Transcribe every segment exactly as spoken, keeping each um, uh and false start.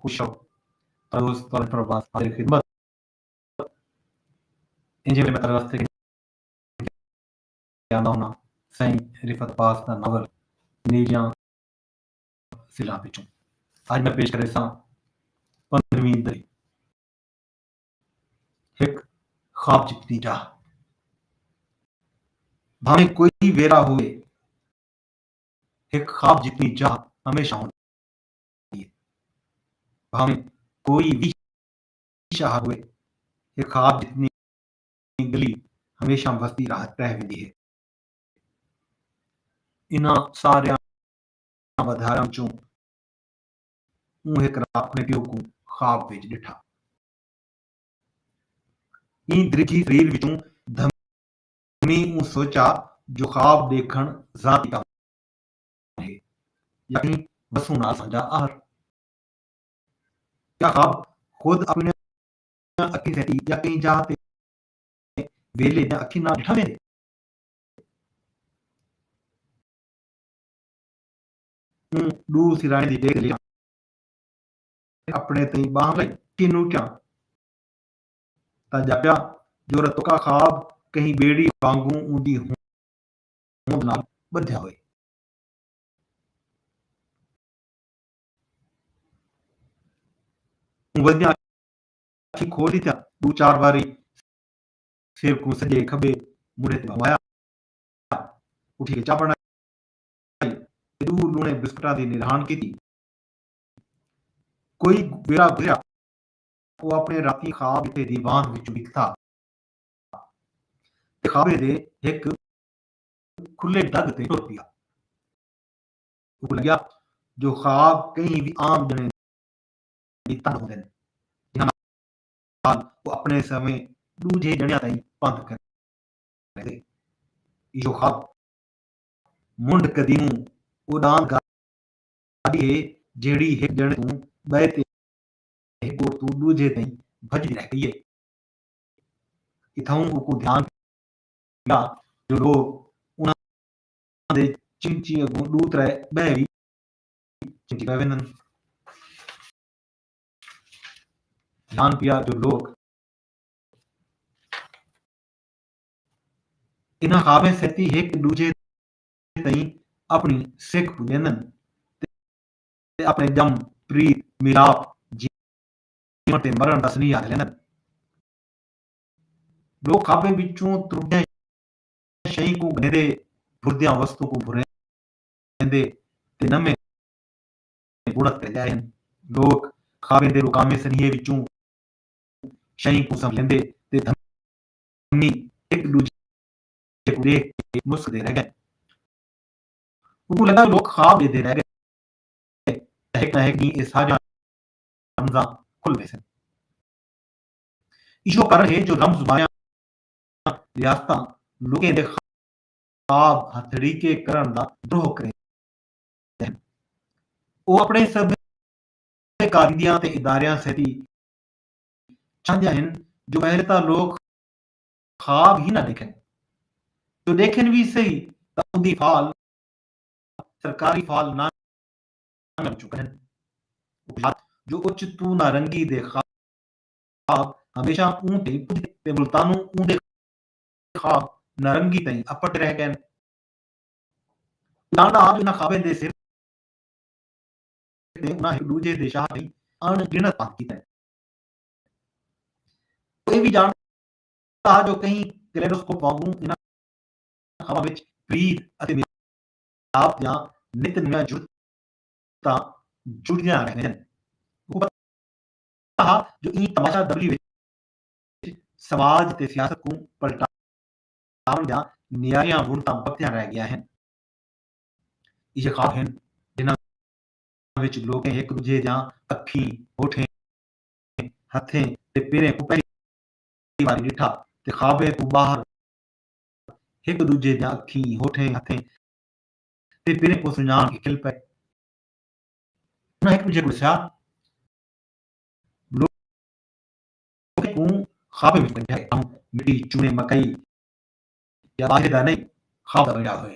خوش ہو۔ تاں دوست، تہاݙے پروگرام حاضر خدمت۔ انجے ویلے میں تہاݙے واسطے گھن کے آندا ہوناں سائیں رفعت عباس دا ناول نیلیاں سلھاں پچھوں۔ اڄ میں پیش کریساں پندرہویں دری۔ ہک خواب جتنی جاہ۔ بھاویں کوئی ویرا ہووے، ہک خواب جتنی جاہ ہمیشہ ہوندی ہے۔ بھاویں کوئی وی شہر ہووے، ہک خواب جتنی گلی ہمیشہ وسدی رہ، رہ ویندی ہے۔ انہاں ساریاں ودھاراں وچوں اوں ہک رات اپݨے پیو کوں خواب وچ ݙٹھا۔ ایں درگھی سریر وچوں دھمی اوں سوچا جو خواب ݙیکھݨ ذاتی کم ہے یا کہیں وسوں نال سانجھا آہر؟ کیا خواب خود اپݨیاں اکھیں سیتی یا کہیں جاہ تے ویلے دیاں اکھیں نال ݙٹھا ویندے؟ اوں ݙو سراݨے دی ݙیکھ لیا۔ اپݨے تئیں ٻانہہ لائی، کنوں کیا تاں ڄاپیا جو رتوکا خواب کہیں ٻیڑی وانگوں اوندی ہوند نال ٻدھیا ہوئے۔ اوں ودیاں اکھیں کھول ݙتیاں، ݙو چار واری سر کوں سڄے کھٻے موڈھے تے گھمایا، اٹھی کے چاہ بنائی تے ݙو لونے بسکٹاں دی نرہان کیتی۔ کوئی ویلا گزریا، او اپݨے راتیں خواب تے دیوان وچوں نکتا تے خوابے دے ہک کھلے دڳ تے ٹر پیا۔ اوکوں لڳیا جو خواب کہیں وی عام ڄݨے دی تݙ ہوندن، جنہاں نال او اپݨے سویں ݙوجھے ڄݨیاں تائیں پندھ کریندے۔ ایہو خواب منڈھ قدیموں او ݙاند گاݙی ہے جیڑھی ہک ڄݨے توں ٻئے تے ہک ڳوٹ توں ݙوجھے تائیں بھڄدی رہ ڳئی ہے۔ اتھاؤں اوکوں دھیان پیا جو لوک انہاں دے چمچی اڳوں ݙو ترے ٻئے وی چمچی پئے ویندن۔ دھیان پیا جو لوک انہاں خوابیں سیتی ہک ݙوجھے تئیں اپݨی سک پڄیندن تے اپݨے ڄم، پریت، میلاپ، جیوݨ تے مرݨ دا سنیہا گھلیندن۔ لوک خوابیں وچوں ترٹیاں شئیں کوں ڳھنیندے، بھردیاں وستوں کوں بھریندے تے نویں بݨت کریندے آئے ہن۔ لوک خوابیں دے رکامیں سنیہے وچوں شئیں کوں سنبھلیندے تے دھمی ہک ݙوجھے کوں ݙیکھ کے مسکدے رہ ڳئے۔ اونکوں لڳا جو لوک خواب ݙیہدے رہ ڳئے تاں ہک نہ ہک ݙینہہ اے ساریاں رمزاں کھل ویسن۔ ایہو کارݨ ہے جو رمز باریاں ریاستاں لوکیں دے خواب ہتھڑیکے کرݨ دا دروہ کریندے ہن۔ او اپݨے سبھے کاریندیاں تے اداریاں سیتی چاہندیاں ہن جو پہلے تاں لوک خواب ہی نہ ݙیکھن، جو ݙیکھن وی سہی تاں اوندی فال سرکاری فال نہ نہ وچوں کڈھن۔ اکھیات جو اچ توں نارنگی دے خواب ہمیشہ اوں تے پڄدے تے ملتانوں اوندے خواب نارنگی تئیں اپٹ رہ ڳئن۔ ڄاݨدا ہا جو انہاں خوابیں دے سر تے انہاں ہک ݙوجھے دے شہر تئیں اݨ ڳݨت پندھ کیتے۔ او اے وی ڄاݨدا ہا جو کہیں کلیڈوسکوپ وانگوں انہاں خواباں وچ پریت اتے میلاپ دیاں نت نویاں جڑتاں جڑدیاں رہ ویندن۔ اوکوں پتہ ہا جو ایں تماشا دٻلی وچ سماج تے سیاست کوں پلٹاوݨ دیاں نیاریاں وݨتاں بکھتیاں رہ ڳیاں ہن۔ ایہے خواب ہن جنہاں وچ لوکیں ہک ݙوجھے دیاں اکھیں، ہوٹھیں، ہتھیں تے پیریں کوں پہلی واری ݙٹھا تے خوابیں توں ٻاہر ہک ݙوجھے دیاں اکھیں، ہوٹھیں، ہتھیں تے پیریں کوں سنڄاݨ کے کھل پئے۔ انہاں ہک ݙوجھے کوں ݙسیا، لوکیں کوں خوابیں وچ ݙٹھا ہے، آہوں مٹی، چونے، مکئی یا باجرے دا نئیں، خواب دا بݨیا ہوئے۔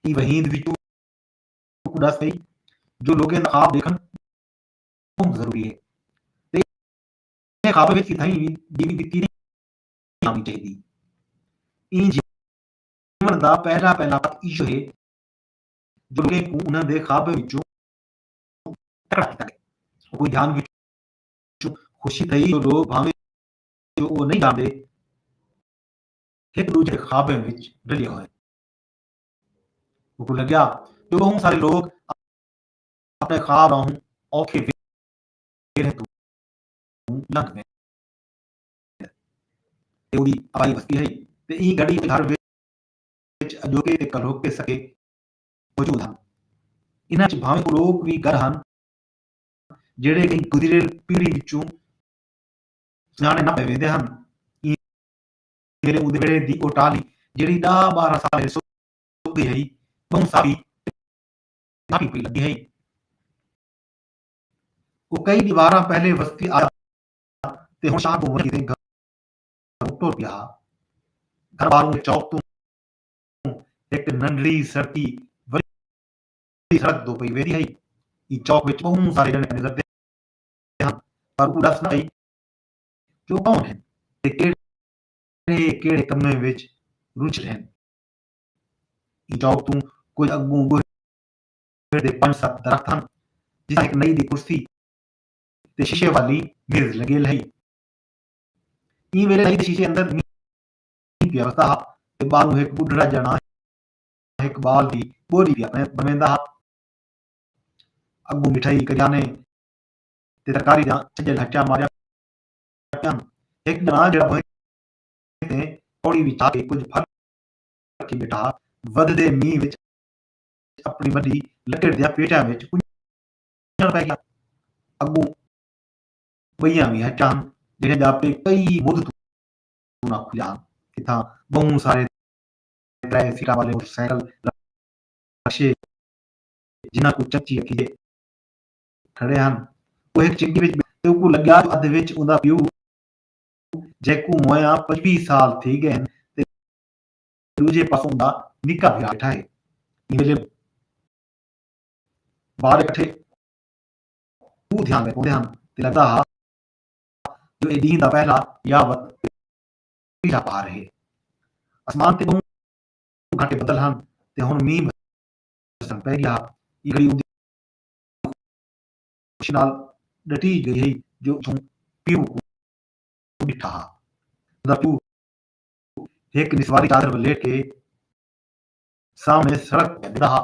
ایں وہیند وچ اوکوں ݙس پئی جو لوکیں دا خواب ݙیکھݨ ہے۔ تے ایں خواب وچ کتھائیں وی ڈیوی ڈتی نہیں آوݨی چاہیدی۔ ایں جیون دا پہلا پہلا پت ایہو ہے جو لوکیں کوں انہاں دے خوابیں وچوں تکڑا کیتا ڳئے۔ کوئی دھیان وچوں خوشی تھئی جو لوک بھانویں جو او نہیں جاندے، ہک ڈوجھے دے خوابیں وچ رلے ہوئے۔ اوکوں لگیا جو بہوں سارے لوک اپنے خواب آہوں اوکھے ویلھے توں لنگھ ویندے۔ تے اوندی آبائی وسدی ہئی تے ایں گڈی گھر وچ اڄوکے تے کلہوکے سکے موجود ہن۔ انہاں وچ بھانویں او لوک وی گڈ ہن جیڑھے کہیں گزریل پیڑھی وچوں سنڄاݨے نہ پئے ویندے ہن۔ ایں ویلے اوندے ویڑھے دی او ٹالی جیڑھی ݙاہ ٻارہاں سال سک ڳئی ہئی، ٻہوں ساوی تے ماٹی پئی لڳدی ہئی۔ او کئی ݙیہاڑاں پہلے وستی آیا تے ہݨ شاہ کوں ونڄ تے گھروں ٹر پیا ہا۔ گھر ٻاہروں چوک توں ہک ننڈڑی سڑکی وݙی سڑک دو پئی ویندی ہئی۔ ایں چوک وچ ٻہوں سارے ڄݨے نظر تے ہن، پر اوکوں ݙس نہ ہئی جو کون ہن تے کیڑھے کیڑھے کمیں وچ رجھے ہن۔ ایں چوک توں کجھ اڳوں ٻوہڑے دے پنج ست درخت ہن، جتھاں ہک نئی دی کرسی تے شیشے والی میز لڳیل ہئی۔ ایں ویلے نئی دے شیشے اندر مینہ پیا وسدا ہا تے ٻاہروں ہک ٻڈھڑا ڄݨا ہک ٻال دی ٻولی پیا بݨویندا ہا۔ اڳوں مٹھائی کریانے تے ترکاری دیاں چڄل ہٹیاں ماریاں پئن۔ ہک ڄݨا جیڑھا بھوئیں تے پوڑی وچا کے کجھ پھل رکھی ٻیٹھا ہا، ودھدے مینہ وچ اپݨی وݙی لکڑ دیاں پیٹیاں وچ پڄݨ پئے ڳیا۔ اڳوں ٻئیاں وی ہٹیاں ہن جیڑھیاں ڄاپے کئی مدھ توں نہ کھلیاں ہن۔ کتھاں ٻہوں سارے ترائے سیٹاں والے موٹر سائیکل رکشے جنہاں کوں چنچی آکھیجے کھڑے ہن۔ او ہک چنگی وچ ٻیٹھے تے اوکوں لڳیا جو ادھ وچ اوندا پیو جیکوں موئیاں پنجویہہ سال تھی ڳئے ہن تے ݙوجھے پاسوں اوندا نکا بھرا ٻیٹھا ہے۔ ایں ویلے ٻال اکٹھے ݙو دھیان وچ پوندے ہن تے لڳدا ہا جو اے ݙینہہ دا پہلا یا وت پہلا پار ہے۔ اسمان تے ٻہوں گھاٹے بدل ہن تے ہݨ مینہ وسݨ پئے ڳیا ہا۔ ایں گھڑی اوندی خوشی نال ݙٹیج ڳئی ہئی جو اتھوں پیو کوں ݙٹھا ہا۔ اوندا پیو ہک نسواری چادر ولیٹ کے سامݨے سڑک تے ݙیہدا ہا۔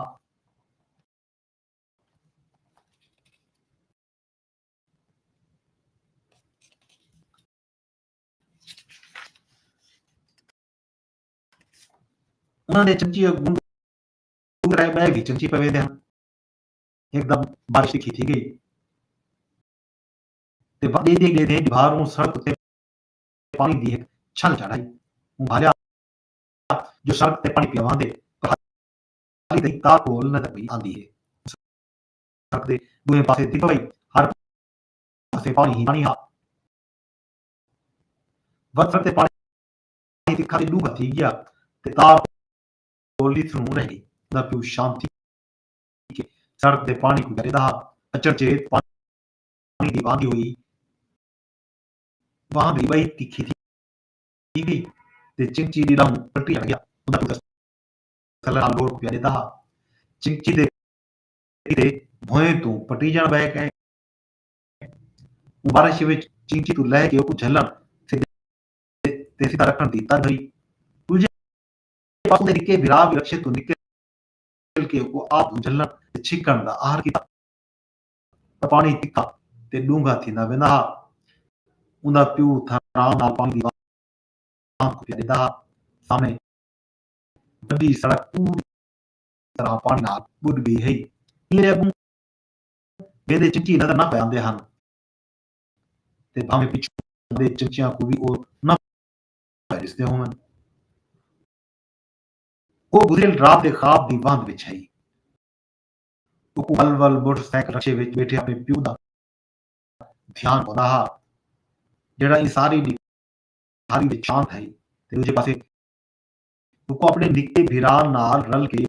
انہاں دے چمچی اڳوں ݙو ترائے ٻئے وی چمچی پئے ویندے ہن۔ ہکدم بارش تکھی تھی ڳئی تے وݙے ݙے ݙے دے ݙبھاروں سڑک اتے پاݨی دی ہک چھل چڑھ آئی۔ اوں بھالیا جو سڑک تے پاݨی پیا وہندے، پر ہالی تئیں تارپول نظر پئی آندی ہے۔ سڑک دے ݙوہیں پاسے دھپ ہئی، ہر پاسے پاݨی ہی پاݨی ہا۔ وت سڑک تے پاݨی تکھا تے ݙوگھا تھی ڳیا تے تارپول ݙتھݨوں رہ ڳئی۔ اوندا پیو شام تھی کے سڑک دے پاݨی کوں ݙیہدا ہا۔ اچݨ چیت پاݨی دی وہندی ہوئی وہندی ٻئی تکھی تھی ڳئی تے چنچی دی ݙاہوں پٹی ڄݨ ڳیا۔ اوندا پیو تسلے نال ݙوڑ پیا ݙیہدا ہا۔ چنچی دے کیتے بھوئیں توں پٹی ڄݨ ٻہہ ڳئے۔ اوں بارش وچ چنچی توں لہہ کے اوکوں جھلݨ تے سدھا رکھݨ دی تر دھری۔ ݙوجھے پاسوں دے نکے بھرا وی رکشے توں نکل کے اوکوں آپ جھلݨ تے چھکݨ دا آہر کیتا۔ پاݨی تکھا تے ݙونگھا تھیندا ویندا ہا۔ اوندا پیو اتھاں آرام نال پاݨی دی وہند کوں پیا ݙیہدا ہا۔ سامݨے وݙی سڑک پوری طرح پاݨی نال ٻݙ ڳئی ہئی۔ ایندے اڳوں ویندے چنچی نظر نہ پئے آندے ہن تے بھانویں پچھوں آندے چنچیاں کوں وی او نہ پئے ݙسدے ہوون۔ او گزریل رات دے خواب دی وہند وچ ہئی۔ اوکوں ول ول موٹر سائیکل رکشے وچ ٻیٹھے اپݨے پیو دا دھیان پوندا ہا، جیڑھا ایں ساری ݙکھاری وچ شانت ہئی تے ݙوجھے پاسے اوکوں اپݨے نکے بھرا نال رل کے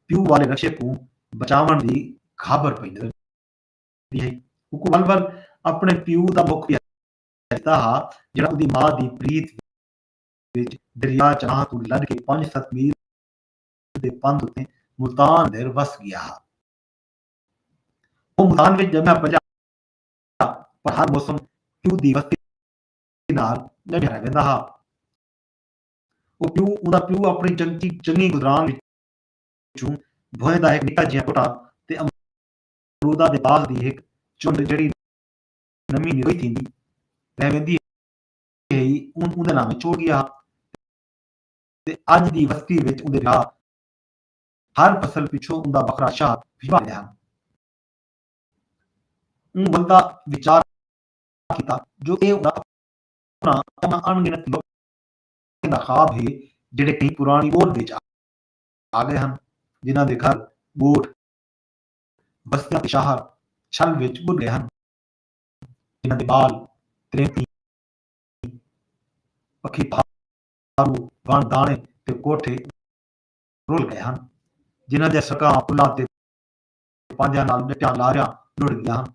پیو والے رکشے کوں بچاوݨ دی گھابر پئی نظر ایندی ہئی۔ اوکوں ول ول اپݨے پیو دا مکھ پیارا ݙسدا ہا، جیڑھا اوندی ماء دی پریت وچ دریا چناہ توں لݙ کے پنج ست میل دے پندھ اتے ملتان اندر وس ڳیا ہا۔ او ملتان وچ ڄمیا پلیا، پر ہر موسم پیو دی وستی نال ڳنڈھیا رہ ویندا ہا۔ او پیو، اوندا پیو اپݨی چنگی، چنگی گزران وچوں بھوئیں دا ہک نکا جیہاں ٹوٹا تے امرودا دے باغ دی ہک چنڈ، جیڑھی نویں نروئی تھیندی رہ ویندی ہئی، اون اوندے ناویں چھوڑ ڳیا ہا۔ تے اڄ دی وستی وچ اوندے بھرا ہر فصل پچھوں اوندا بکرا شاہ بھجوا ݙیندے ہن۔ اوں ولدا وچار کیتا جو اے اوندا اپݨا، انہاں اݨ گنت لوکیں دا خواب ہے، جیڑھے کہیں پراݨی ٻوہڑ وچ آ ڳئے ہن، جنہاں دے گھر، ڳوٹھ، بستیاں تے شہر چھل وچ ٻݙ ڳئے ہن، جنہاں دے ٻال، تریمتیں، پکھی پہارو، وݨ داݨے تے کوٹھے رل ڳئے ہن، جنہاں دیاں سڑکاں، پلاں تے پاندیاں نال ݙٹیاں لاریاں لڑھ ڳیاں ہن،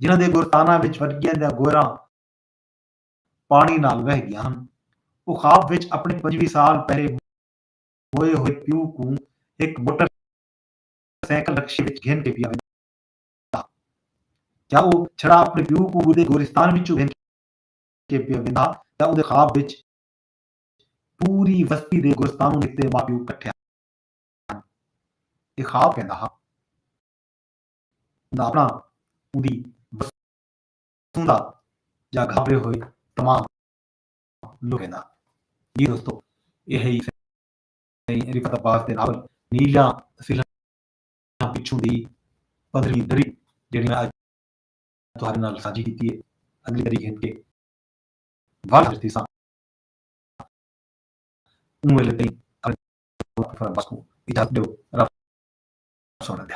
جنہاں دے گورستاناں وچ وݙکیاں دیاں گوہراں پاݨی نال وہہ ڳیاں ہن۔ او خواب وچ اپݨے پنجویہہ سال پہلے موئے ہوئے پیو کوں ہک موٹر سائیکل رکشے وچ گھن کے پیا ویندا۔ کیا او چھڑا اپݨے پیو کوں ٻڈھے گورستان وچوں گھن کے پیا ویندا، تاں اوندے خواب وچ پوری وستی دے گورستانوں نکتے ماء پیو کٹھے ہن۔ اے خواب ویندا ہا۔ اوندا اپݨا، اوندی وسوں دا جا گھابرے ہوئے تمام لوکیں دا۔ جی دوستو، اے ہئی سئیں رفعت عباس دے ناول نیلیاں سلھاں پچھوں دی پندرہویں دری، جیڑھی میں اڄ تہاݙے نال سانجھی کیتی ہے۔ اڳلی دری گھن کے ول حاضر تھیساں۔ اوں ویلے تئیں اپݨے بس کوں اجازت ݙیو۔ رب سوہݨا دے حوالے۔